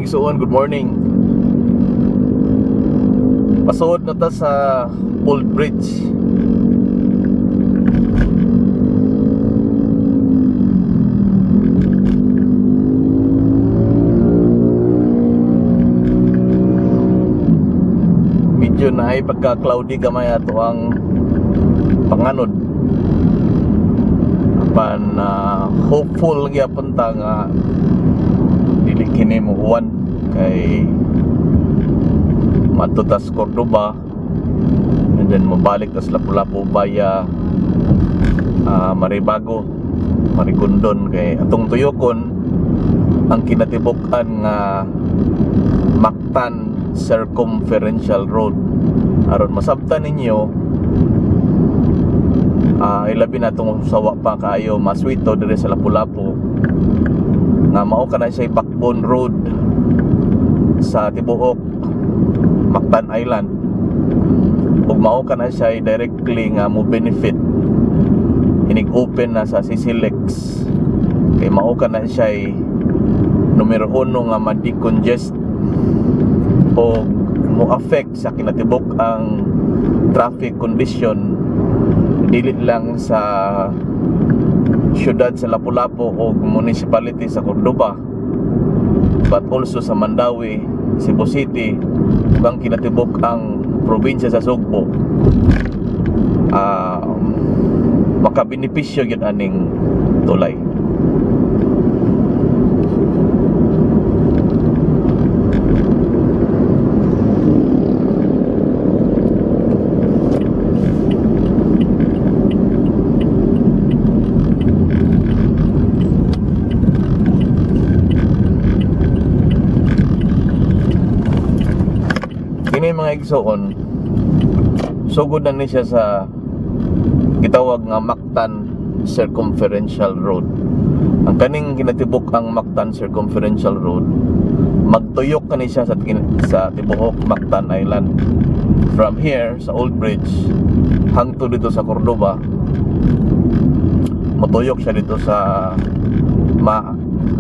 Mga igsuon, good morning. Pasuod na ta sa Old Bridge. Medyo na ay pagka cloudy gamay ato ang panganod. Apan hopeful gyapon ta nga dili kini mo uwan kay madto tas Cordoba and then mobalik tas Lapu-Lapu via Maribago, Marigondon, kay atong tuyokon ang kinatibuk-an nga Mactan Circumferential Road. Aron masabtan ninyo, ilabi na itong sawa pa kaayo maswito diri sa Lapu-Lapu nga mao kana siya backbone road sa tibuok Mactan Island ug mao kana siya directly nga mo benefit inig open na sa CCLEX, kay mao kana siya numero uno nga ma-decongest o mo affect sa kinatibuk ang traffic condition, dili lang sa syudad sa Lapu-Lapu o municipality sa Cordoba but also sa Mandaue, Cebu City ug ang kinatibuk ang probinsya sa Sugbo. Makabenepisyo gyud aning tulay. Kini, mga igsoon, sugod na ni siya sa gitawag nga Mactan Circumferential Road. Ang kaning kinatibuk ang Mactan Circumferential Road, magtuyok kani siya sa tibuok Mactan Island from here sa Old Bridge hangtod dito sa Cordoba. Motuyok siya dito sa ma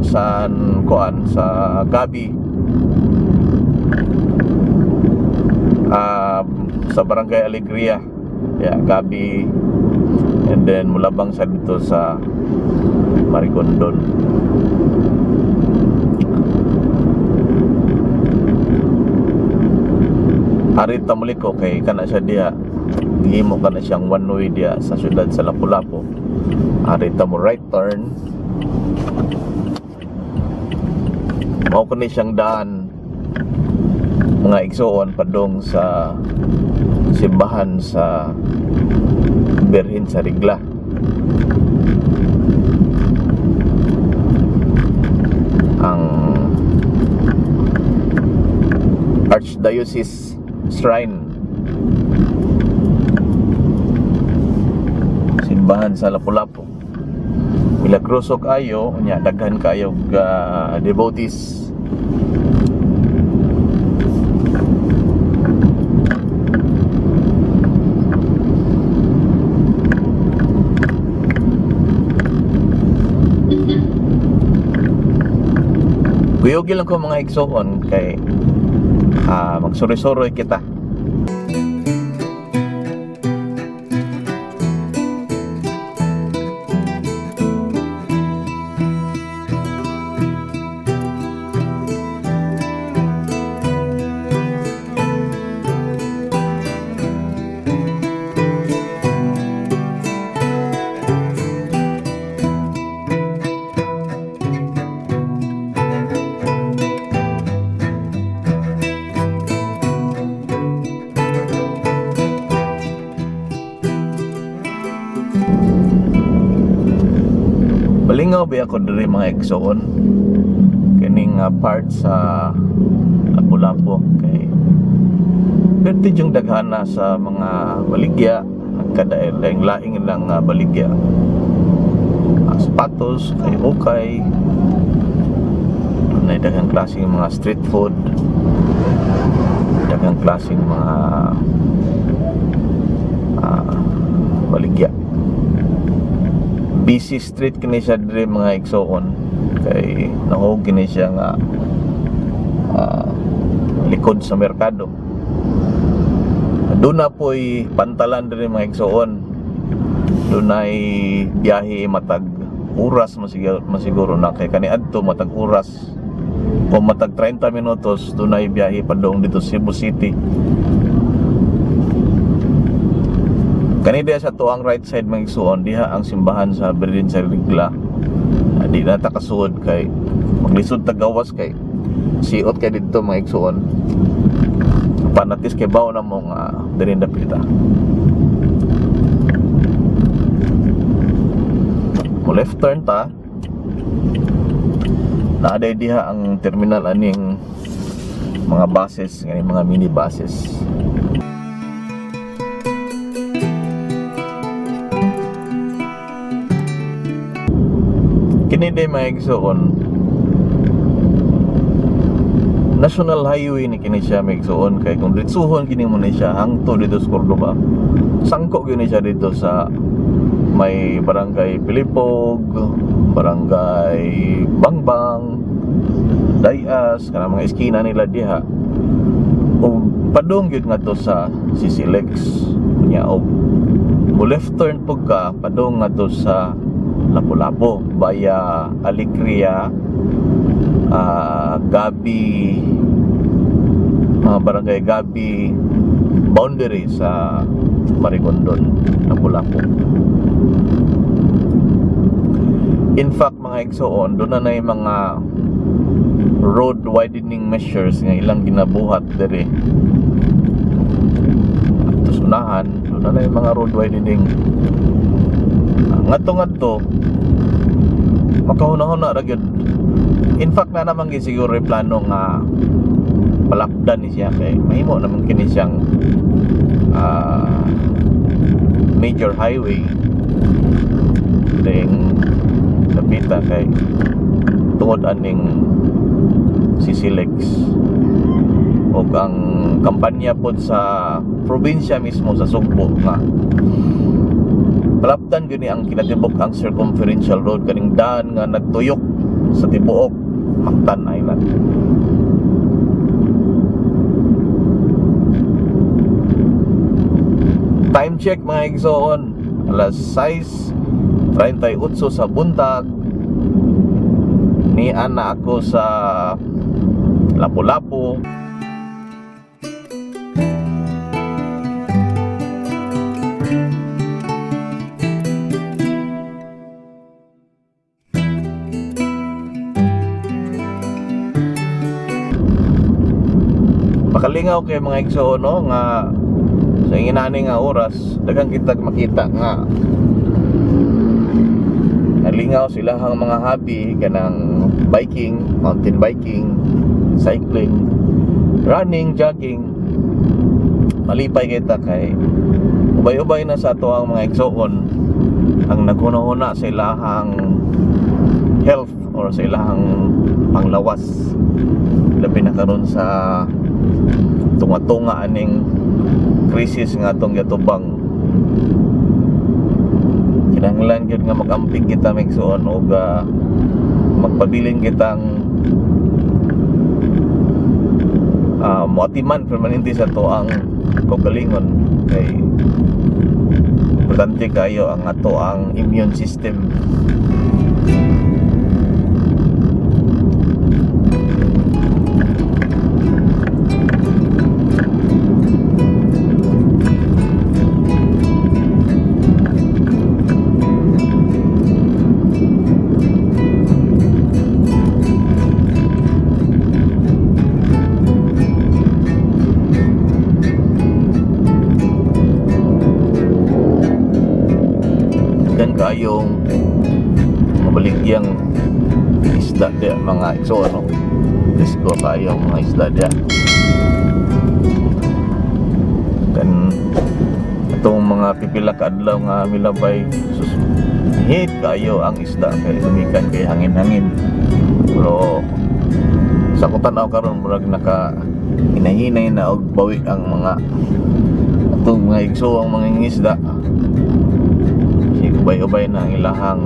san kuan sa Gabi, sa Barangay Alegria, yeah, Gabi, and then mulabang sa dito sa Marigondon. Ari ta muliko kay kana siya diha, gihimo kana siyang one way diha sa syudad sa Lapu-Lapu. Ari ta mo right turn. Mao kani siyang daan, mga igsoon, padong sa simbahan sa Birhen sa Rigla, ang Archdiocese Shrine, simbahan sa Lapu-Lapu. Milagroso kaayo nya, daghan kaayo devotees. Guyugi lang ko, mga igsoon, kay magsuroy-suroy kita. Malingaw ba ako diri, mga igsoon, kining part sa Lapu-Lapu kay perti yung daghana sa mga baligya, nagkadail laing laing lang baligya, sapatos kay ukay na, daghang klaseng mga street food, daghang klaseng mga baligya. Busy street kini siya diri, mga igsoon, kay nahog kini siya nga Likod sa merkado. Doon na po'y pantalan diri, mga igsoon. Dunay biyahe matag oras masiguro na kay kaniadto matag oras o matag 30 minutos dunay biyahe padung dito sa Cebu City. Kani diha sa atuang right side, mga igsoon, diha ang simbahan sa Birhen sa Regla. Di na ta kasuod kay maglisod ta gawas kay siot kay didto, mga igsoon. Panatis kay bawo na mo nga diri dapita. Mo left turn ta. Naa day diha ang terminal aning mga buses, nganing mga mini buses. Kini day, mga igsoon, national highway ni kini siya, mga igsoon, kay kung ditsuhon kini mo ni siya hangtod dito sa Cordoba, sangko gyud ni siya dito sa may Barangay Pilipog, Barangay Bangbang, Dayas, kanang mga eskina nila diha. O padung gyud ngadto sa CCLEX. Unya og mo left turn pug ka padung ngadto sa Lapu-Lapu via Alegria, Gabi, mga Barangay Gabi, boundary sa Marigondon, Lapu-Lapu. In fact, mga igsoon, doon na yung mga road widening measures nga ilang ginabuhat diri. Ato unahan, doon na yung mga road widening. Ngadto ngadto makahuna-huna ra gyud. In fact, na naman gyud siguro yung plano nga palapdan ni siya kay mahimo naman kini siyang major highway ding dapita kay tungod aning CCLEX ug ang kampanya pod sa probinsya mismo sa Sugbo nga palapdan gyud ni ang kinatibuk ang circumferential road, kaning daan nga nagtuyok sa tibuok Mactan Island. Time check, mga igsoon, alas 6:38 sa buntag. Ni ana ako sa Lapu-Lapu. Makalingaw kay, mga igsoon, no, nga sa inginani nga oras daghan kitag makita nga nalingaw sila ang mga hobby kanang biking, mountain biking, cycling, running, jogging. Malipay kita kay ubay-ubay na sa ato ang mga igsoon ang naghuna-huna sa ilahang health or sa ilahang panglawas, labi na karon sa tunga-tunga aning krisis nga atong giatubang. Kinahanglan gyud nga mag-amping kita, mga igsoon, og magpabilin kitang moatiman permanente sa ato ang kaugalingon kay importante kayo ang ato ang immune system. Daghan kayong mabaligyang isda diya, mga igsoon, no? Presko kayong mga isda diya. Kan atong mga pipila ka adlaw nga milabay, sus, hit kayo ang isda kay lumikan kay hangin-hangin, pero sa kung tanaw karon murag naka hinahinay na og bawi ang mga atong mga igsoong mga isda. Ubay-ubay na ang ilahang.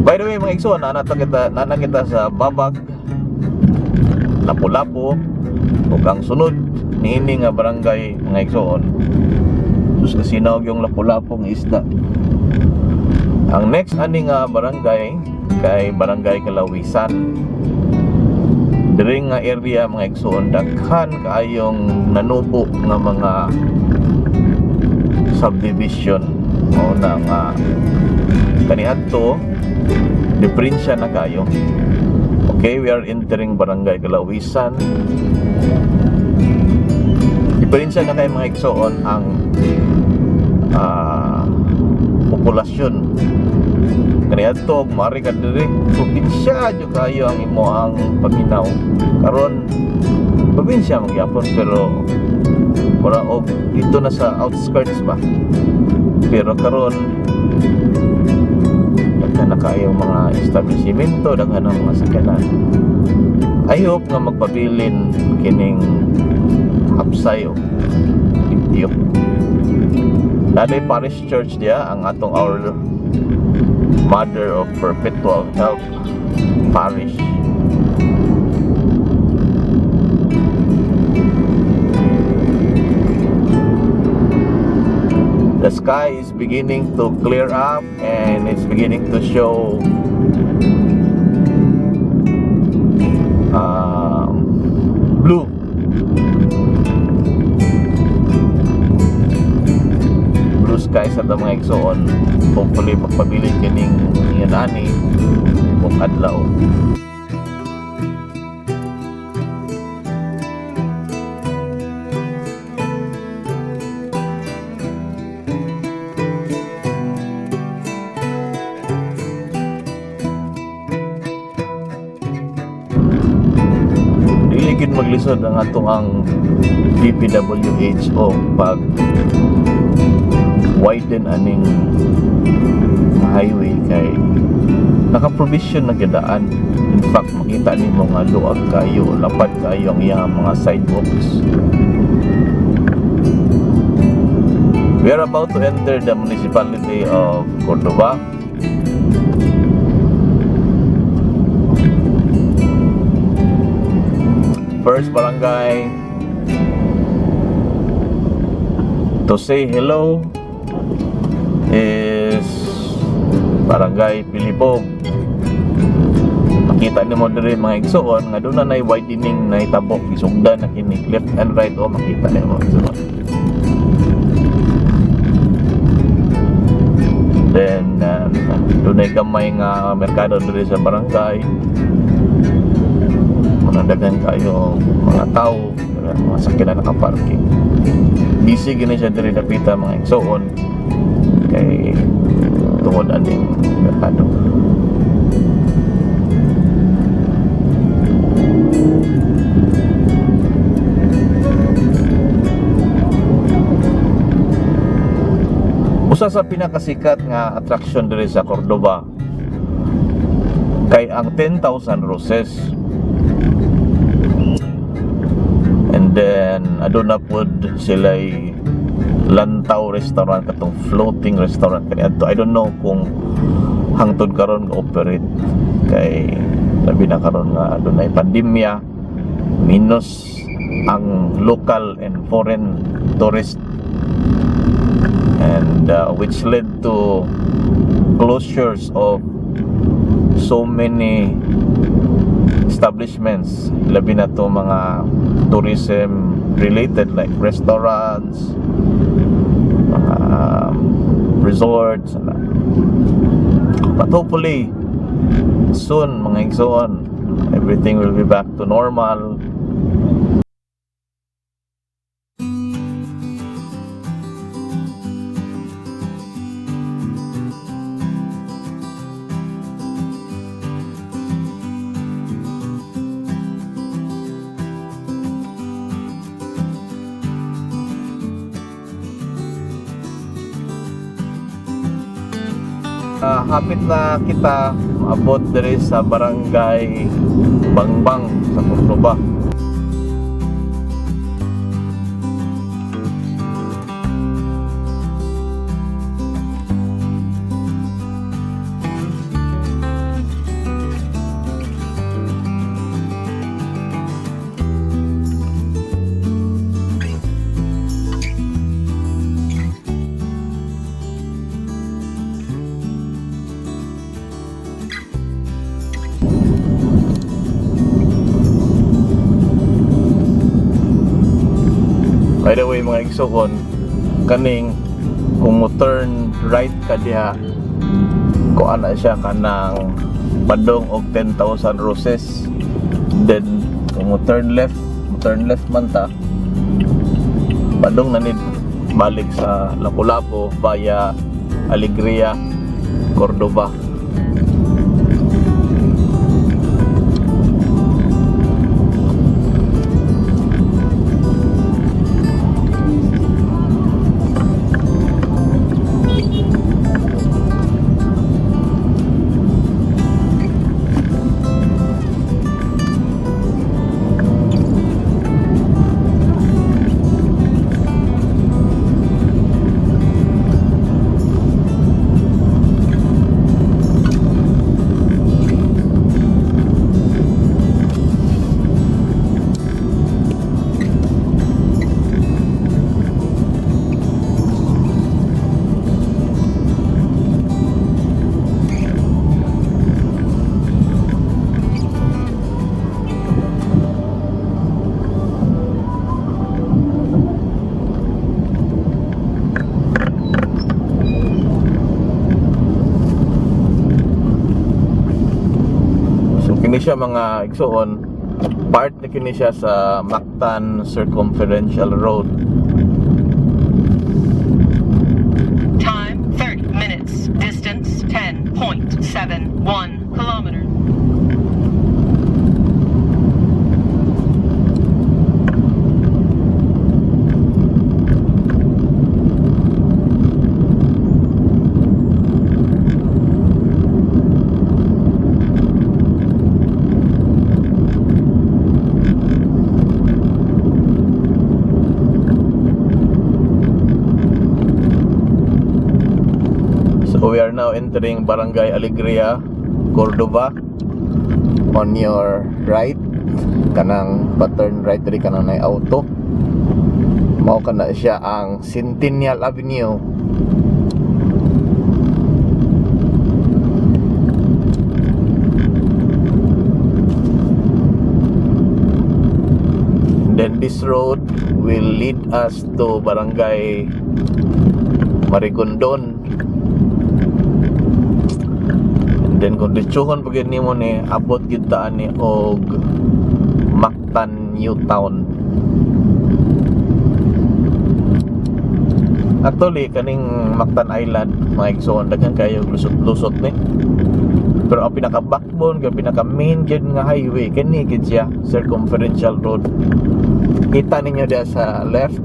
By the way, mga igsoon, naa na kita sa Babag. Lapu-Lapu ug ang sunod niini nga barangay, mga igsoon. Sus, kasinawg yung Lapu-Lapu nga isda. Ang next ani nga barangay kay Barangay Kalawisan. Diri nga area, mga igsoon, daghan kaayong nanubo nga mga subdivision. Mao na nga kaniadto diferensya na kayo. Okay, we are entering Barangay Kalawisan. Diferensya na kay, mga igsoon, ang populasyon. Kaniadto mari ka diri, probinsya jud kayo ang imo ang paminaw. Karon probinsya man gyapon, pero mura og dito na sa outskirts ba. Pero karon daghan na kayo mga establishmento, daghan ang mga sakyanan. I hope nga magpabilin kining hapsay o Tiyok. Naday Parish Church diya, ang atong Our Mother of Perpetual Help Parish. The sky is beginning to clear up and it's beginning to show blue. Blue skies at ang mga igsoon. Hopefully magpabilin kining ingon ani buong adlaw. Dili gid maglisod ang atong ang DPWH o pag widen aning highway kay naka-provision na gidaan. In fact, makita nimo nga luag kayo, lapad kayo ang iyang mga sidewalks. We are about to enter the municipality of Cordova. First barangay to say hello is Barangay Pilibog. Makita nimo diri, mga igsoon, nga doon na nay widening na itabok, isugdan na kini left and right o makita nimo, igsoon. Then dunay gamay nga merkado diri sa barangay. Mga daghan kayo mga tao, mga sakyanan nakaparking. Busy gini siya diri dapita, mga igsoon, kay tungod aning merkado. Usa sa pinakasikat nga attraction diri sa Cordova kay ang 10,000 Roses. And then aduna pod sila Lantaw Restaurant, katong floating restaurant kaniadto. I don't know kung hangtod karon ga operate kay labi na karon nga adunay pandemya, minus ang local and foreign tourist and which led to closures of so many establishments, labi na to mga tourism related like restaurants, mga resorts ana. But hopefully soon, mga igsoon, everything will be back to normal. Hapit na kita maabot diri sa Barangay Bangbang sa Cordova. By the way, mga igsoon, kaning kung mo turn right ka diha, kuan na siya kanang padong og 10,000 Roses. Then kung mo turn left man ta, padong na ni balik sa Lapu-Lapu via Alegria, Cordova. So kini siya, mga igsoon, part na kini siya sa Mactan Circumferential Road. Time 30 minutes. Distance 10.71 kilometers. So we are now entering Barangay Alegria, Cordova. On your right, kanang pa-turn right diri kanang nay auto. Mao kana siya ang Centennial Avenue. Then this road will lead us to Barangay Marigondon. And then kung ditsuhon pag nimo ni, abot gyud ta ani og Mactan New Town. Actually, kaning Mactan Island, mga igsoon, daghan kayo lusot-lusot ni. Pero ang pinaka backbone, ang pinaka main gyud nga highway kini gyud siya, Circumferential Road. Kita ninyo diya sa left.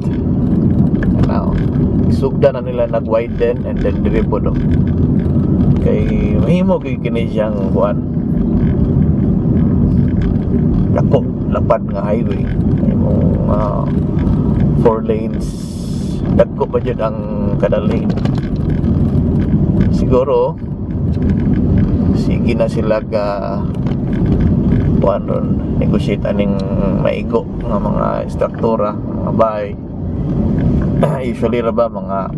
Now, sugda na nila nag-widen and then diri po do. Kay mahimo gyud kini siyang kuan. Dako, lapad nga highway. Imong four lanes, dagko pa jud ang kada lane. Siguro sige na sila ga kuan ron, negotiate aning maigo nga mga istruktura, mga bahay. Usually ra ba mga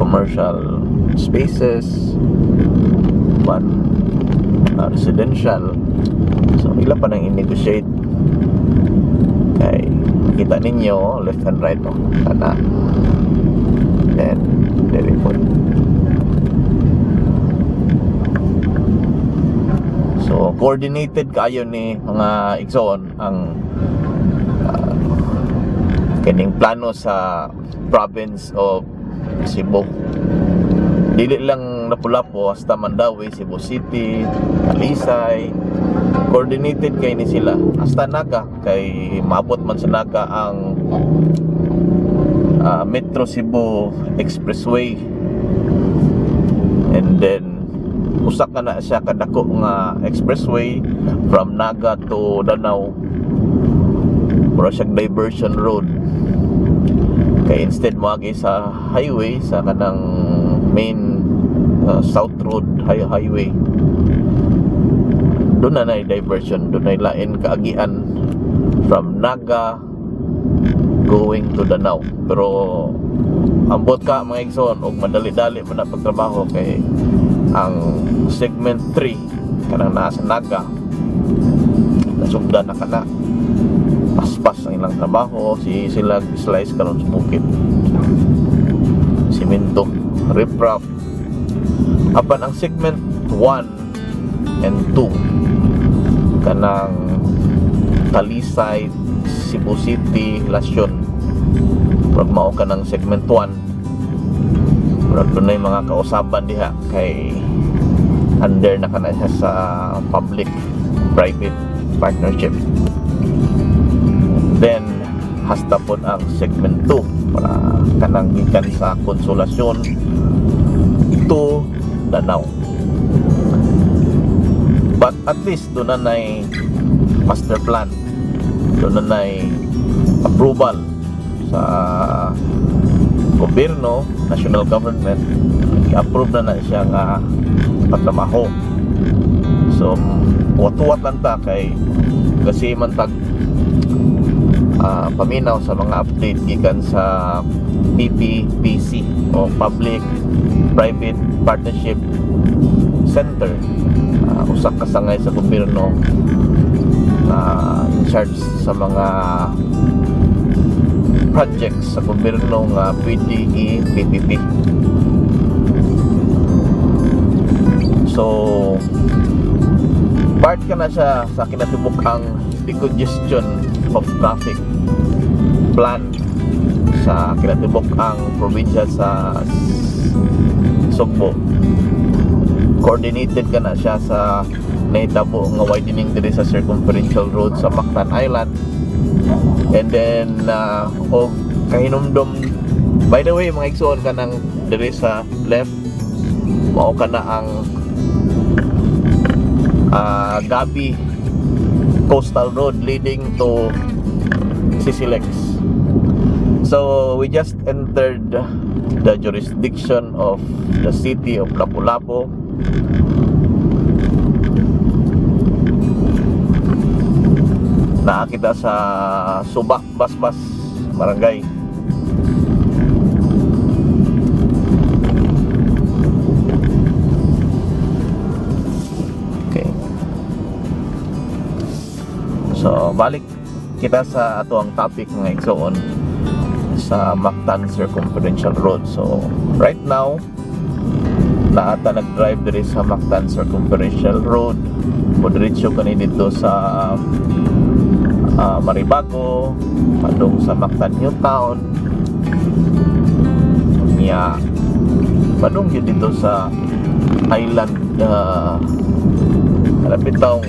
commercial spaces, one residential. So ila pa nang i-negotiate kay kita ninyo left and right, oh, kana, then diri po. So coordinated kaayo ni, mga igsoon, ang kining plano sa province of Cebu. Dili lang Lapu-Lapu, hasta Mandaue, Cebu City, Talisay, coordinated kay ni sila hasta Naga, kay maabot man sa Naga ang Metro Cebu Expressway. And then usa ka na siya kadako nga expressway from Naga to Danao. Mura siyang diversion road kay instead moagi sa highway, sa kanang main South Road highway, doon na na diversion, doon na lain kaagian from Naga going to Danao. Pero ambot ka, mga igsoon, og madali-dali man na pagtrabaho kay ang segment 3 kanang naa sa Naga nasugdan na kana. Paspas ang ilang trabaho, si sila slice karon sa bukid. Simento, riprap. Apan ang segment 1 and 2, kanang Talisay, Cebu City, Lasyon. Murag mao kanang segment 1. Murag dunay mga kausaban diha kay under na kana siya sa public private partnership. Then hasta pod ang segment 2 para kanang gikan sa Consolacion to Danao. But at least duna na master plan, duna na approval sa gobyerno, national government, i-approve na na siya nga patrabaho. So, tuwat-tuwat lang ta kay kasi man tag paminaw sa mga update gikan sa PPPC o Public Private Partnership Center, usa ka sangay sa gobyerno na in charge sa mga projects sa gobyerno nga pwede i-PPP. So, part kana siya sa kinatibuk-ang decongestion of traffic plan sa kinatibuk-ang probinsya sa Sugbo. Coordinated kana siya sa nahitabo nga widening diri sa circumferential road sa Mactan Island. And then og kahinumdom, by the way, mga igsoon, kanang diri sa left, mao kana ang Gabi Coastal Road leading to CCLEX. So we just entered the jurisdiction of the city of Lapu-Lapu. Naa kita sa Subak Basbas Barangay. Okay. So balik kita sa atoang topic, mga igsoon, sa Mactan Circumferential Road. So right now, naa ta nag-drive diri sa Mactan Circumferential Road. Mudiretso kani dito sa Maribago, padung sa Mactan New Town. Nya padung gyud dito sa island, bitawng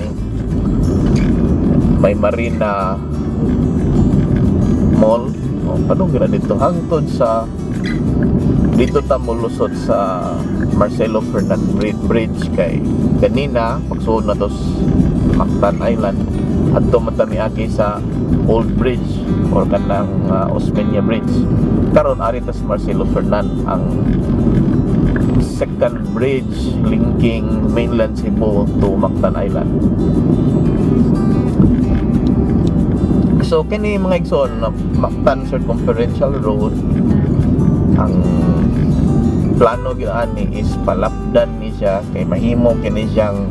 may Marina Mall. O, padung gyud na dito hangtod sa dito ta molusot sa Marcelo Fernan Bridge kay kanina pagsuod na to sa Mactan Island, adto man ta miagi sa Old Bridge or kanang Osmeña Bridge. Karon ari ta sa Marcelo Fernan, ang second bridge linking mainland Cebu to Mactan Island. So kini, mga igsoon, na Mactan Circumferential Road, ang plano gyud ani is palapdan ni siya kay mahimo kini siyang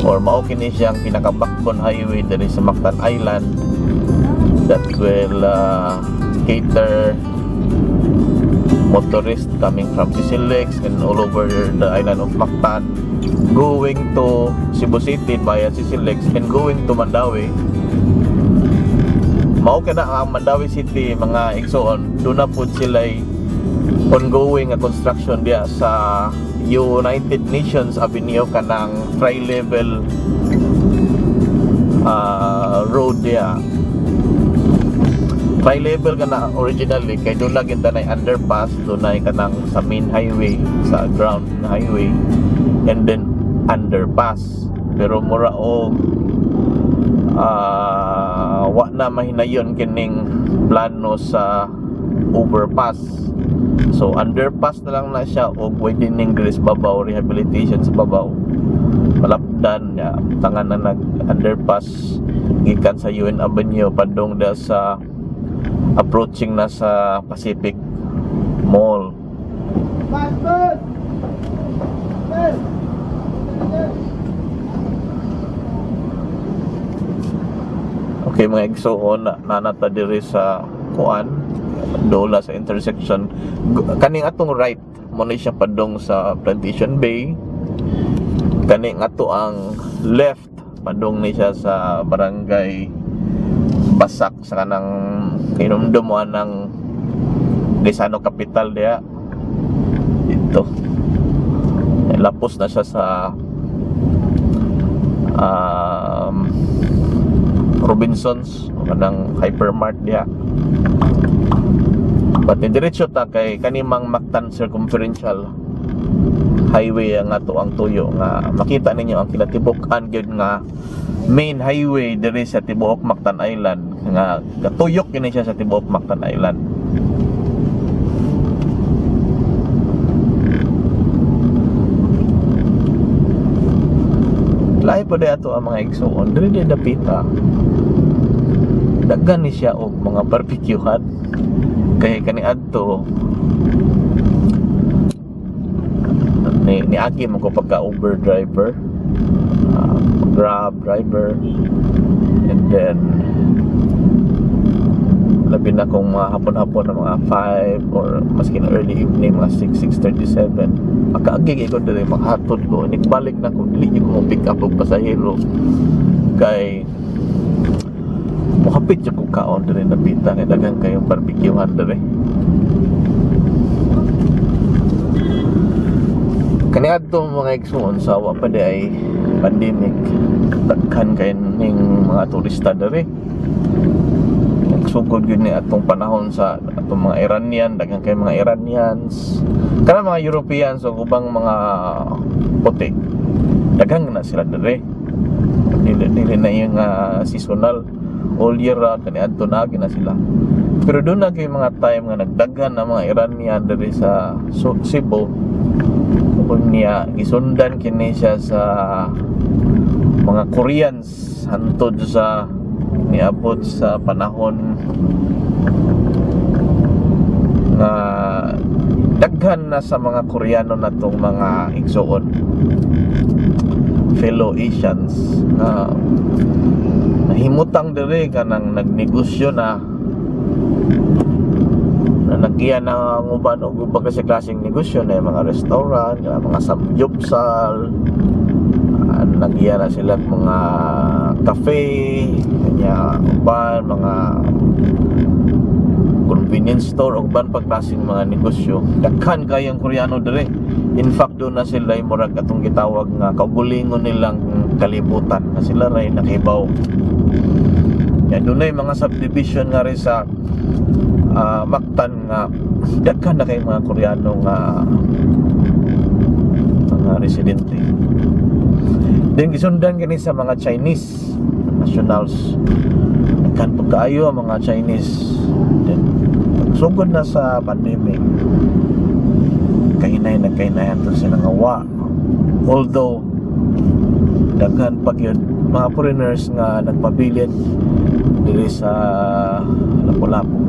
or mao kini siyang pinaka backbone highway diri sa Mactan Island that will cater motorists coming from CCLEX and all over the island of Mactan, going to Cebu City via CCLEX and going to Mandaue. Mao kana ang Mandaue City, mga igsoon, duna pud sila ongoing nga construction diya sa United Nations Avenue, kanang tri-level road diya. Tri-level kana originally kay duna gyud tanay underpass, dunay kanang sa main highway, sa ground highway, and then underpass. Pero mura og wa na mahinayon kining plano sa overpass, so underpass na lang na siya og widening diri sa babaw, rehabilitation sa babaw, malapdan ya tangan na nag underpass gikan sa UN Avenue padung da sa approaching na sa Pacific Mall. Pastor! Sir! Okay, mga igsoon, naa na ta diri sa kuan, dola sa intersection. Kaning atong right mo na siya padong sa Plantation Bay. Kaning ato ang left, padong ni siya sa Barangay Basak, sa kanang hinumdum mo ng Gaisano Capital diya dito. Lapos na siya sa Robinsons o kanang Hypermart diha. But diretso ta kay kanimang Mactan Circumferential Highway ang ato ang tuyo, nga makita ninyo ang kinatibuk-an gyud nga main highway diri sa tibuok Mactan Island, nga katuyok kini siya sa tibuok Mactan Island. Lahi pa di ato ang mga igsoon diri di dapita. Daghan ni siya og mga barbecue hut kay kaniadto ni niagi mo ko pagka Uber driver, Grab driver, and then labi na kung mga hapon-hapon na mga 5 or maski na early evening, mga 6, 6:37, makaagi ko diri, makahatod ko, balik na ko, dili ko mo pick up og pasahero kay mohapit jud ko kaon diri dapita kay daghan kayong barbecuehan diri. Kaniadto, mga igsoon, sa wa pa di ay pandemic, daghan kay ning mga turista diri. Nagsugod gyud ni atong panahon sa atong mga Iranian, daghan kay mga Iranians, kanang mga Europeans o ubang mga puti, daghan na sila diri. Dili dili na yung seasonal, all year ra kaniadto na na sila. Pero doon na kay mga time nga nagdaghan na mga Iranian diri sa Cebu. Unya gisundan kini siya sa mga Koreans hantod sa niabot sa panahon nga daghan na sa mga Koreano na tong mga igsoon, fellow Asians na nahimutang diri, kanang nagnegosyo na na nagiya na ang uban og ubang kasi klaseng negosyo na yung mga restaurant, yung mga samgyupsal, nagiya na sila mga cafe, kanya uban mga convenience store ug uban pag klaseng mga negosyo. Daghan kayong Koreano diri. In fact, doon na sila yung murag atong gitawag nga kaugalingon nilang kalibutan na sila ray nakibaw. Ya, doon na yung mga subdivision nga rin sa Mactan nga daghan na kay mga Koreano nga mga residente. Then gisundan kini sa mga Chinese nationals. Daghan pag kaayo ang mga Chinese. Then pagsugod na sa pandemic, kahinay na kahinayan to sila nga wa. Although daghan pa gyud mga foreigners nga nagpabilin diri sa Lapu-Lapu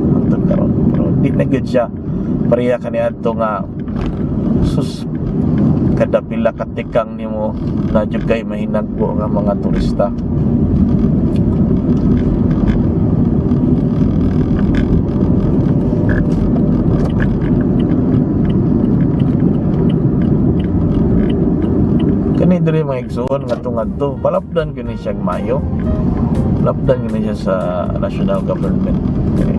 hangtod karon, pero di na gyud siya pareha kaniadto nga sus kada pila ka tikang nimo na jud kay mahinagbo nga mga turista. Kani diri, mga igsoon, nga ngadto palapdan kini siya mayo, palapdan kini siya sa national government. Okay.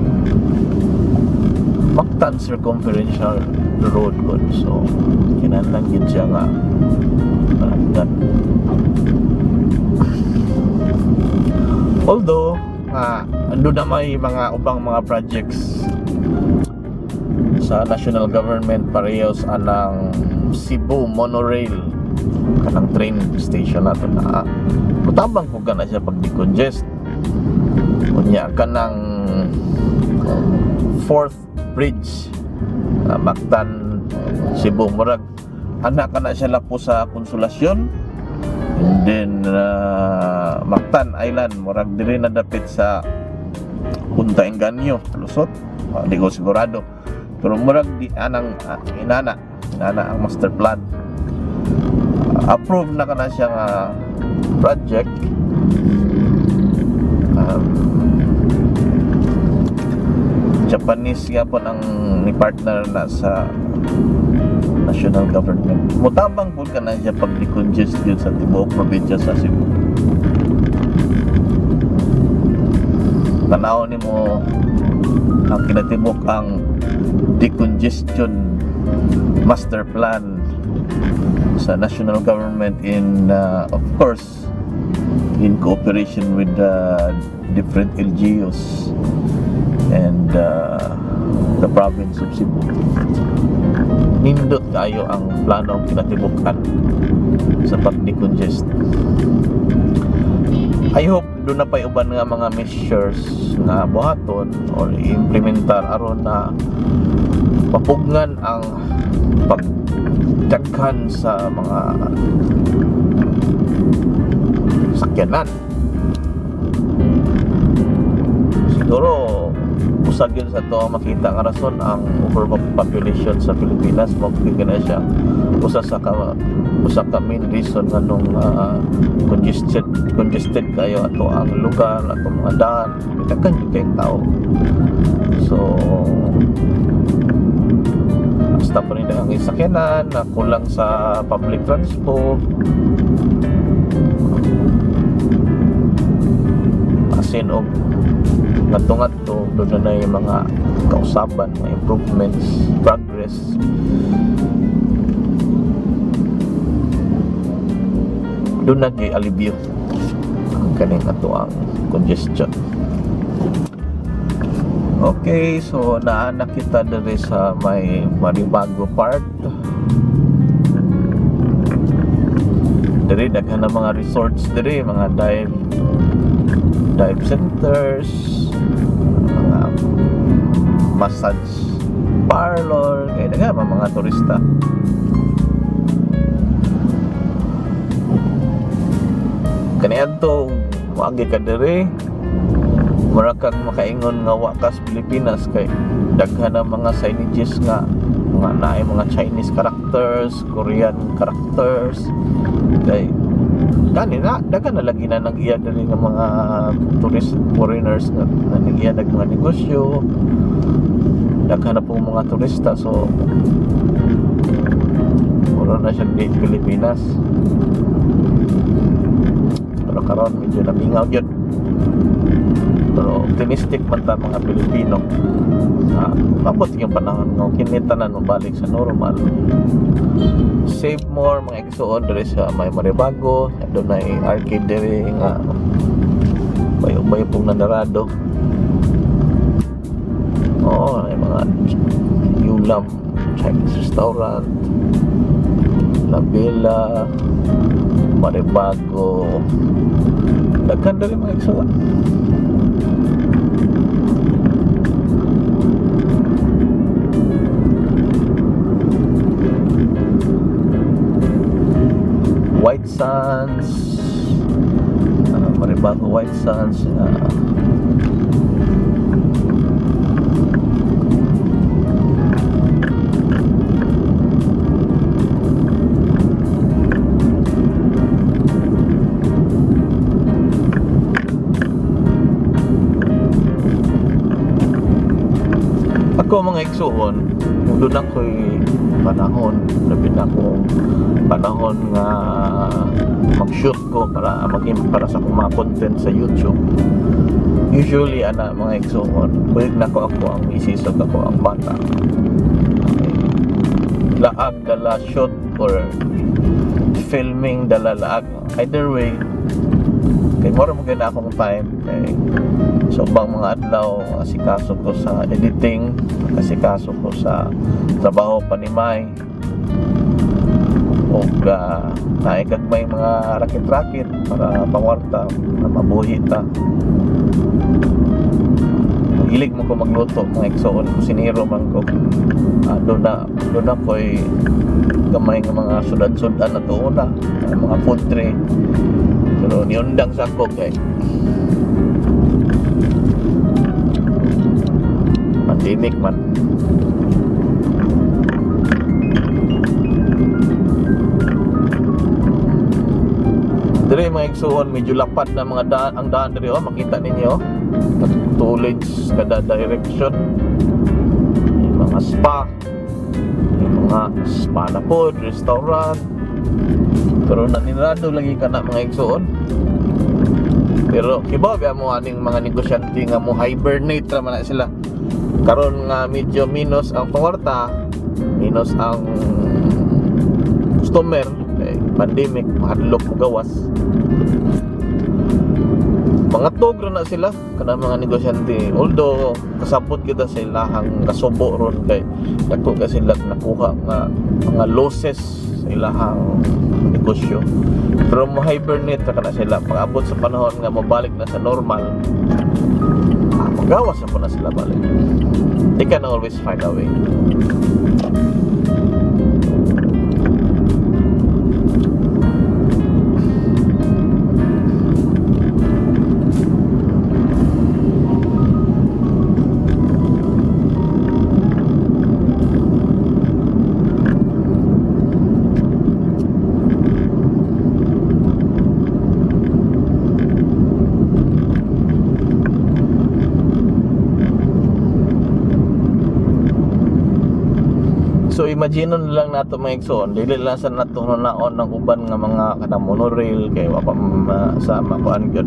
Mactan Circumferential Road gud, so kinahanglan gid siya nga palapdan. Although nga ando na may mga ubang mga projects sa national government, parehas anang Cebu Monorail, kanang train station nato na mutabang ko na siya pag decongest. Unya kanang fourth bridge, Mactan Cebu, murag anak ka na siya lapo sa Konsolasyon and then Mactan Island, murag diri na dapit sa Punta Engaño lusot. Di ko sigurado, pero murag di anang inana inana ang master plan. Approve na kana siya nga project. Japanese gyapon ang ni partner na sa national government. Mutabang pud ka na siya pag decongest yun sa tibuok probinsya sa Cebu. Tanaw nimo ang kinatibuk ang decongestion master plan sa national government in of course, in cooperation with the different LGUs and the province of Cebu. Nindot kayo ang plano ang kinatibukan sa pag-decongest. I hope doon na pa uban nga mga measures nga buhaton or i-implementar aron na mapugngan ang pagdaghan sa mga sakyanan. Siguro usag yun sa to ang makita nga rason ang overpopulation sa Pilipinas. Mao na siya usa ka main reason nganong congested congested kayo ato ang lugar, ato mga daan, daghan jud kayong tao. So basta pa rin ang sakyanan na kulang sa public transport, asin og ngadto-ngadto doon na yung mga kausaban, mga improvements, progress. Doon na alibyo ang kaning ato ang congestion. Okay, so naa na kita diri sa may Maribago Park. Diri daghan na mga resorts diri, mga dive dive centers, mga massage parlor, kaya daghan mga mga turista. Kaniadto moagi ka diri, mura kang makaingon nga wa ka sa Pilipinas kay daghan ang mga signages nga mga naay mga Chinese characters, Korean characters, kay kani na daghan na lagi na nag-iya diri nga mga tourist, foreigners nga nag-iya nag mga negosyo. Daghan na po mga turista, so mura na siya di Pilipinas. Pero karon medyo namingaw gyud, pero optimistic man ta mga Pilipino. Mabot yung panahon nga kini tanan mabalik sa normal. Save more, mga igsoon, diri sa may Maribago. Doon ay arcade diri nga bayo-bayo pong nanarado. Oo, ay mga Yulam Chinese restaurant, La Villa, Maribago. Daghan diri, mga igsoon. White Sands, Maribago White Sands. Ako, mga igsuon, kung doon ako'y panahon, labi na kung panahon nga mag-shoot ko para maging para sa akong mga content sa YouTube. Usually, ana, mga igsuon, kuyog na ko ako ang misis ug ako ang bata. Okay. Laag dala shoot or filming dala laag. Either way, kay mura mo na akong time kay sa ubang mga adlaw asikaso ko sa editing, asikaso ko sa trabaho panimay og naay gagmay mga rakit-rakit para pangwarta na mabuhi ta. Hilig mo ko magluto, mga igsoon, kusinero man ko. Doon na ko'y gamay nga mga sudan-sudan na tuuna, mga food tray, pero niundang sa ako kay pandemic man. Diri Dire, mga igsuon, medyo lapad na mga daan, ang daan dire, oh, makita ninyo. 2 lanes kada direction. May mga spa. May mga spa na po, restaurant. Pero naninrado lagi ka na, mga igsuon. Pero kibaw ba mo aning mga negosyante nga mo hibernate ra man na sila. Karon nga medyo minus ang kwarta, minus ang customer, eh, pandemic, mahadlok mo gawas. Mga ra na sila kanang mga negosyante. Although kasabot kita sa ilahang kasubo ron kay dako ka sila nakuha nga mga losses sa ilahang negosyo. Pero mo hibernate ra kana sila pag abot sa panahon nga mobalik na sa normal. Ah, magawas na po na sila balik. They can always find a way. So imagine na lang nato, mga igsoon, dili lang sa nato naon ng uban nga mga kanang monorail kay wa pa sa makuan gyud.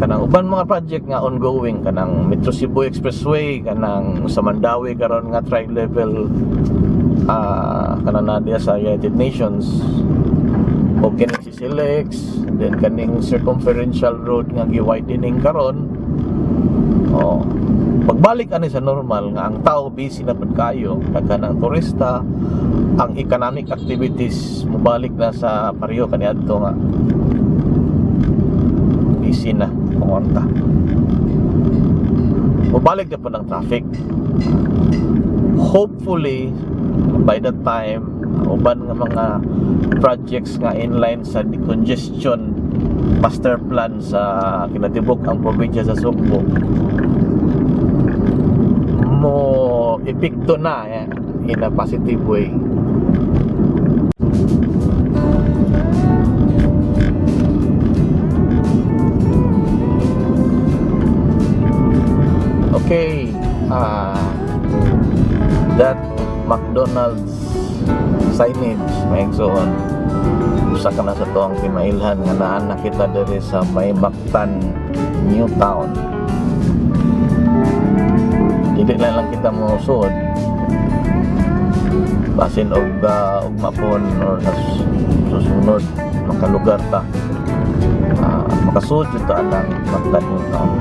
Kanang uban mga project nga ongoing, kanang Metro Cebu Expressway, kanang sa Mandaue karon nga tri-level, kanang naa diya sa United Nations o kining si Silex, then kaning circumferential road nga gi-widening karon. Oh, pagbalik ani sa normal nga ang tao busy na pud kayo, daghan ang turista, ang economic activities mobalik na sa pareho kaniadto nga busy na kumorta. Mobalik na po ng traffic. Hopefully by that time, uban nga mga projects nga inline sa decongestion master plan sa kinatibuk ang probinsya sa Sugbo mo epekto na, eh, in a positive way. Okay, that McDonald's signage, mga igsoon. Usa ka na sa tuang kimailhan nga naa nakita diri sa may Mactan New Town. Dili na lang kita mo sud basin og ugma pon or sa susunod makalugar ta. Makasud jud ta ang Mactan New Town.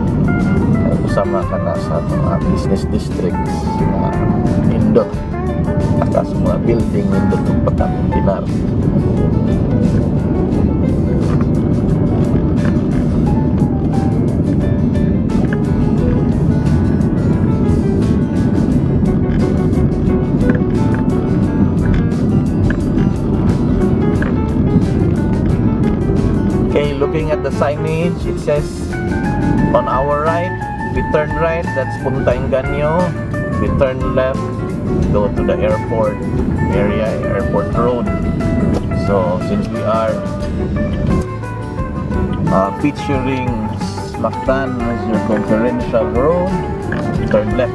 Ay usama ka na sa mga business districts nga nindot. Takas mga building, nindot og pagka-dinar. Okay, looking at the signage, it says on our right, we turn right, that's Punta Engaño. We turn left, go to the airport area, Airport Road. So, since we are featuring Mactan as your circumferential road, turn left.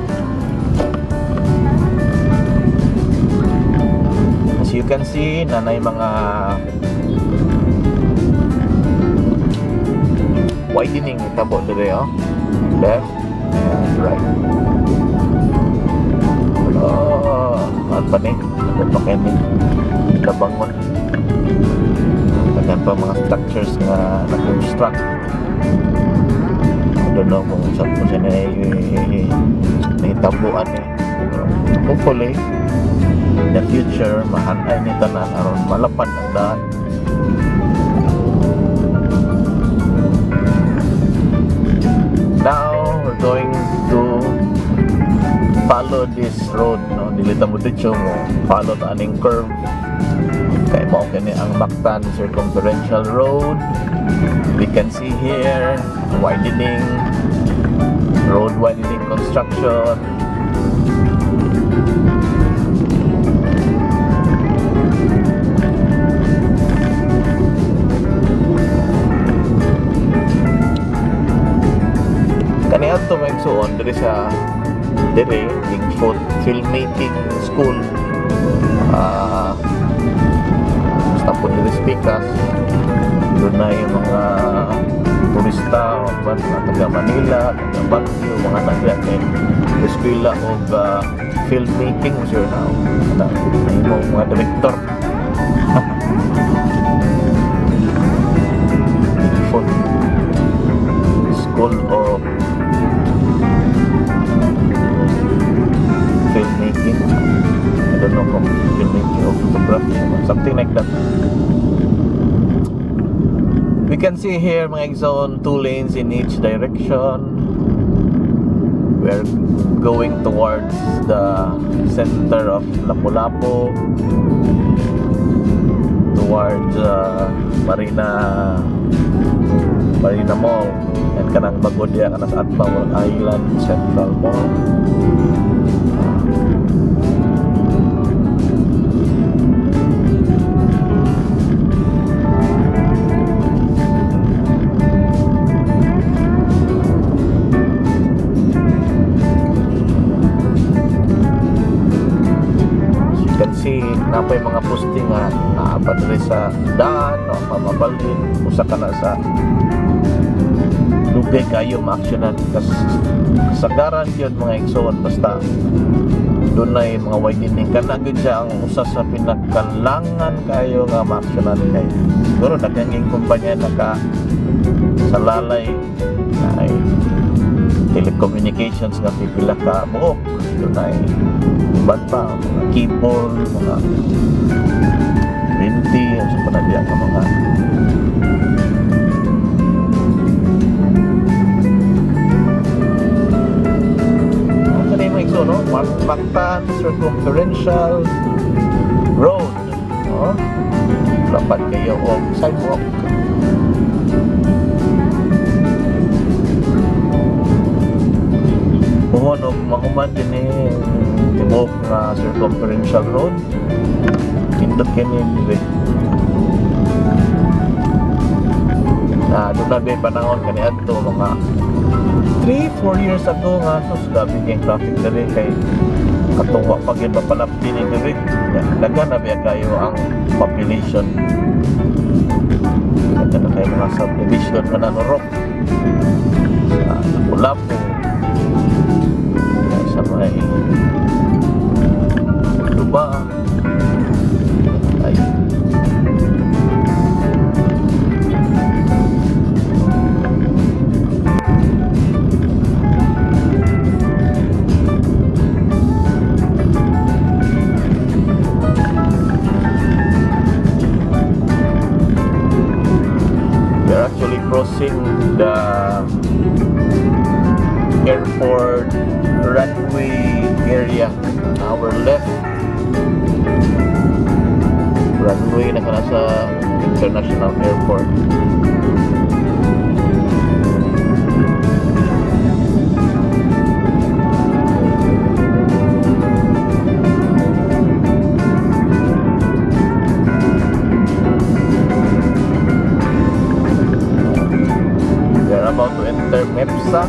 As you can see, nanay mga widening itabo dire, oh. Left and right. Oh, ano pa ni? Ano pa kini? Kabangon. Daghan pa mga structures nga na-construct. I don't know kung saan po siya nahitabuan eh. Pero hopefully, in the future, mahanay ni tanan aron malapad ang daan. Now, we're going to follow this road, no? Dili ta mo diretso mo, follow ta aning curve. Kay mao kini ang Mactan Circumferential Road. We can see here widening, road widening construction. igsuon diri sa diri Bigfoot Filmmaking School. Ah, basta po diri sa Pikas, doon na yung mga turista o ba, mga taga Manila, taga Baguio, mga taga kay eskwela og filmmaking sure now. Na, na mga director. Bigfoot School of Filmmaking. I don't know kung filmmaking or photography, something like that. We can see here, mga igsoon, two lanes in each direction. We're going towards the center of Lapu-Lapu, towards Marina Mall and kanang bago diya kana sa Atbang Island Central Mall. As you can see, napay mga posting nga naa pa diri sa daan o pamabalhin usa ka na sa dugay kayo ma-actionan kas kasagaran yun, mga igsoon, basta dunay mga widening kana gyud siya ang usa sa pinakalangan kayo nga ma-actionan kay siguro daghang yung kumpanya naka sa lalay na ay telecommunications nga pipila ka buok, dunay uban pa mga cable, mga 20 sa panagya ka mga. Ano na yung mga igsoon, no? Mactan Circumferential Road. No? Dapat kayo og sidewalk. Puhon og mahuman din eh tibuok nga circumferential road. Pindot kini dire. Na doon na ba panahon kani adto mga 3 4 years ago nga sus grabe kay traffic diri kay katong wa pa gyud mapalapti ni diri. Daghan na biya kayo ang population. Daghan na kayo mga subdivision nga nanurok sa Lapu-Lapu, sa may Duba ay. We are actually crossing the airport runway area on our left. Runway na kana sa international airport. We are about to enter MEPZA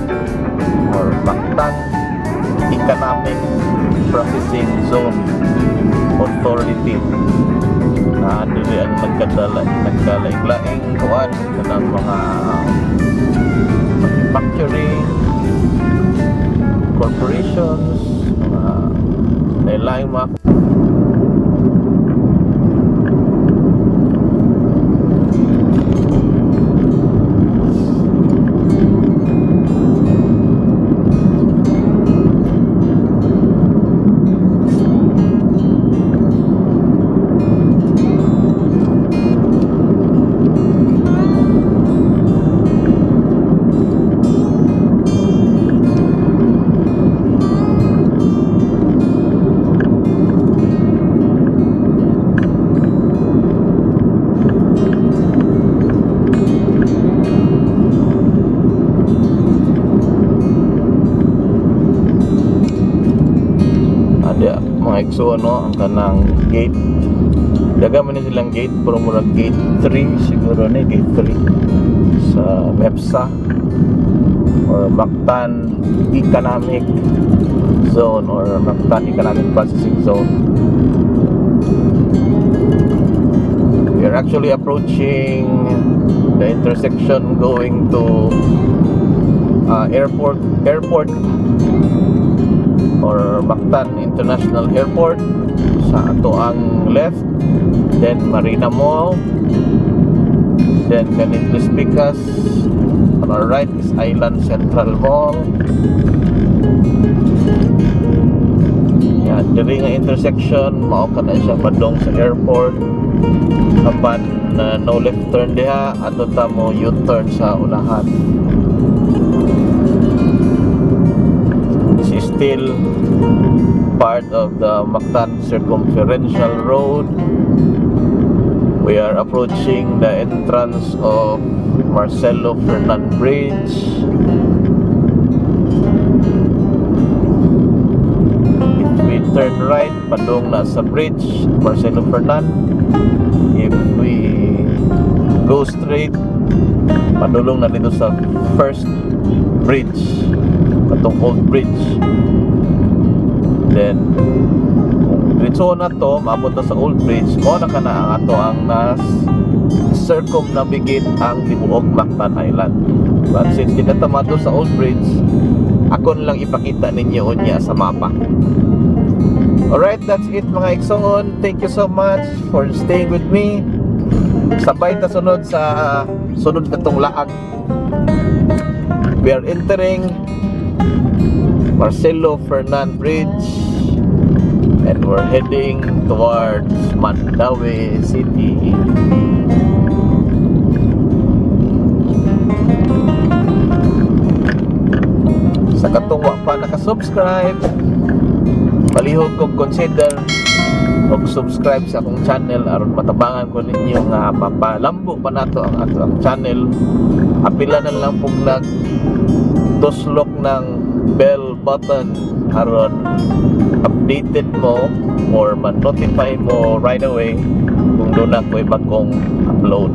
or Mactan Economic Processing Zone Authority na diri ang nagkadala nagkalaing-laing kuan kanang mga manufacturing corporations, mga laing mga. Ada mga igsoon, no, ang kanang gate. Daga man ni silang gate pero murag gate 3 siguro ni, gate 3 sa MEPZA. or Mactan Economic Zone or Mactan Economic Processing Zone. We are actually approaching the intersection going to airport or Mactan International Airport sa ato ang left, then Marina Mall, then Caniblis Picas. On our right is Island Central Mall. Yan, diri nga intersection, mao kana siya padong sa airport. Apan no left turn diha, ato ta mo U-turn sa unahan. This is still part of the Mactan Circumferential Road. We are approaching the entrance of Marcelo Fernan Bridge. If we turn right, padung na sa bridge, Marcelo Fernan. If we go straight, padulong na dito sa first bridge, katong old bridge. Then, kung diretso na to, maabot na sa old bridge, mao na kana ang ato ang nas circumnavigate ang tibuok Mactan Island. But since di na ta maadto sa old bridge, ako na lang ipakita ninyo unya sa mapa. Alright, that's it, mga igsoon. Thank you so much for staying with me. Sabay ta sunod sa sunod na tong laag. We are entering Marcelo Fernan Bridge and we're heading towards Mandaue City. Sa katong wa pa nakasubscribe, palihog kog consider og subscribe sa akong channel aron matabangan ko ninyo nga mapalambo pa nato ang ato ang channel. Apila na lang pong nag tuslok ng bell button aron updated mo or ma-notify mo right away kung duna ko'y bagong upload.